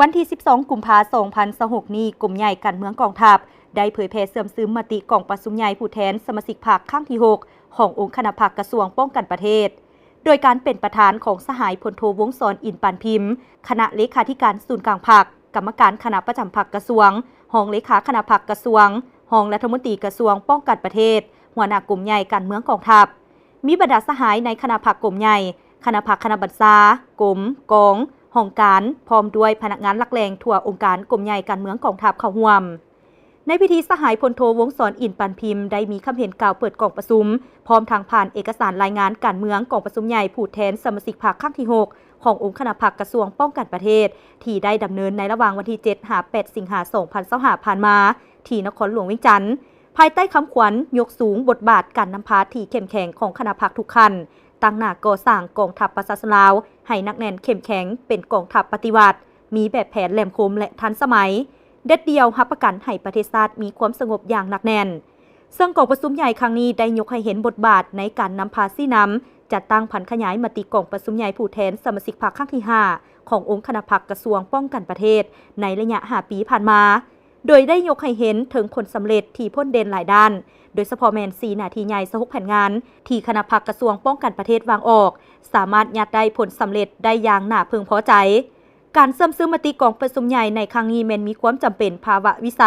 ວັນທີສິບສອງ ກຸມພາ ສອງພັນຊາວຫົກນີ້, ກົມໃຫຍ່ການເມືອງກອງທັບ ໄດ້ເຜີຍແຜ່ເຊື່ອມຊຶມມະຕິກອງປະຊຸມໃຫຍ່ຜູ້ແທນສະມາຊິກພັກຄັ້ງທີຫົກ ຂອງອົງຄະນະພັກກະຊວງປ້ອງກັນປະເທດ ໂດຍການເປັນປະທານຂອງສະຫາຍ ພົນໂທ ວົງສອນ ອິນປານພິມ, ຄະນະເລຂາທິການສູນກາງພັກ, ກຳມະການຄະນະປະຈຳພັກກະຊວງ, ຮອງເລຂາຄະນະພັກກະຊວງ, ຮອງລັດຖະມົນຕີກະຊວງປ້ອງກັນປະເທດ, ຫົວໜ້າກົມໃຫຍ່ການເມືອງກອງທັບ, ມີບັນດາສະຫາຍໃນຄະນະພັກກົມໃຫຍ່, ຄະນະພັກຄະນະບັນຊາ, ກົມ, ກອງ, ຫ້ອງການ, ພ້ອມດ້ວຍພະນັກງານຫຼັກແຫຼ່ງທົ່ວອົງການກົມໃຫຍ່ການເມືອງກອງທັບເຂົ້າຮ່ວມ. ໃນພິທີ, ສະຫາຍ ພົນໂທ ວົງສອນ ອິນປານພິມ ໄດ້ມີຄຳເຫັນກ່າວເປີດກອງປະຊຸມ, ພ້ອມທັງຜ່ານເອກະສານລາຍງານການເມືອງກອງປະຊຸມໃຫຍ່ຜູ້ແທນສະມາຊິກພັກຄັ້ງທີຫົກ ຂອງອົງຄະນະພັກກະຊວງປ້ອງກັນປະເທດ ທີ່ໄດ້ດຳເນີນໃນລະຫວ່າງວັນທີເຈັດ ຫາ ແປດ ສິງຫາ ສອງພັນຊາວຫ້າ ຜ່ານມາ ທີ່ນະຄອນຫຼວງວຽງຈັນ, ພາຍໃຕ້ຄຳຂວັນ ຍົກສູງບົດບາດການນຳພາທີ່ເຂັ້ມແຂງຂອງຄະນະພັກທຸກຂັ້ນ, ຕັ້ງໜ້າກໍ່ສ້າງກອງທັບປະຊາຊົນລາວໃຫ້ໜັກແໜ້ນເຂັ້ມແຂງ, ເປັນກອງທັບປະຕິວັດ, ມີແບບແຜນແຫຼມຄົມ ແລະ ທັນສະໄໝ, ເດັດດ່ຽວຮັບປະກັນໃຫ້ປະເທດຊາດມີຄວາມສະຫງົບຢ່າງໜັກແໜ້ນ. ເຊິ່ງກອງປະຊຸມໃຫຍ່ຄັ້ງນີ້ໄດ້ຍົກໃຫ້ເຫັນບົດບາດໃນການນຳພາຊີ້ນຳ, ຈັດຕັ້ງຜັນຂະຫຍາຍມະຕິກອງປະຊຸມໃຫຍ່ຜູ້ແທນສະມາຊິກພັກຄັ້ງທີຫ້າ ຂອງອົງຄະນະພັກກະຊວງປ້ອງກັນປະເທດ ໃນໄລຍະຫ້າປີຜ່ານມາ, ໂດຍໄດ້ຍົກໃຫ້ເຫັນເຖິງຜົນສຳເລັດທີ່ພົ້ນເດັ່ນຫຼາຍດ້ານ, ໂດຍສະເພາະແມ່ນສີ່ໜ້າທີ່ໃຫຍ່ ຊາວຫົກແຜນງານ ທີ່ຄະນະພັກກະຊວງປ້ອງກັນປະເທດວາງອອກ ສາມາດຍາດໄດ້ຜົນສຳເລັດໄດ້ຢ່າງໜ້າເພິ່ງພໍໃຈ. ການເຊື່ອມຊຶມມະຕິກອງປະຊຸມໃຫຍ່ໃນຄັ້ງນີ້ແມ່ນມີຄວາມຈຳເປັນພາວະວິໄສ,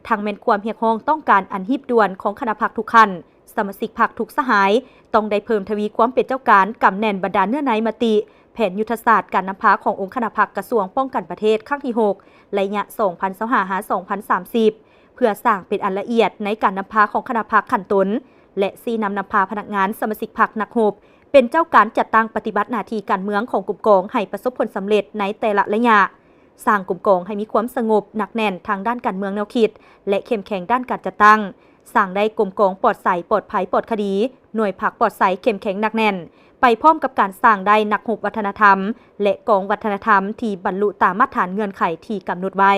ທັງແມ່ນຄວາມຮຽກຮ້ອງຕ້ອງການອັນຮີບດ່ວນຂອງຄະນະພັກທຸກຂັ້ນ, ສະມາຊິກພັກທຸກສະຫາຍ ຕ້ອງໄດ້ເພີ່ມທະວີຄວາມເປັນເຈົ້າການ, ກຳແໜ້ນບັນດາເນື້ອໃນມະຕິ, ແຜນຍຸດທະສາດການນຳພາຂອງອົງຄະນະພັກກະຊວງປ້ອງກັນປະເທດຄັ້ງທີຫົກ ໄລຍະສອງພັນຊາວຫ້າ ຫາ ສອງພັນສາມສິບ ເພື່ອສ້າງເປັນອັນລະອຽດໃນການນຳພາຂອງຄະນະພັກຂັ້ນຕົ້ນ ແລະ ຊີ້ນຳນຳພາພະນັກງານສະມາຊິກພັກນັກຮົບ ເປັນເຈົ້າການຈັດຕັ້ງປະຕິບັດໜ້າທີ່ການເມືອງຂອງກົມກອງໃຫ້ປະສົບຜົນສຳເລັດໃນແຕ່ລະໄລຍະ, ສ້າງກົມກອງໃຫ້ມີຄວາມສະຫງົບໜັກແໜ້ນທາງດ້ານການເມືອງແນວຄິດ ແລະ ເຂັ້ມແຂງດ້ານການຈັດຕັ້ງ, ສ້າງໄດ້ກົມກອງປອດໃສ, ປອດໄພ, ປອດຄະດີ, ໜ່ວຍພັກປອດໃສ, ເຂັ້ມແຂງໜັກແໜ້ນ, ໄປພ້ອມກັບການສ້າງໄດ້ນັກຮົບວັດທະນະທຳ ແລະ ກອງວັດທະນະທຳທີ່ບັນລຸຕາມມາດຖານເງື່ອນໄຂທີ່ກຳນົດໄວ້.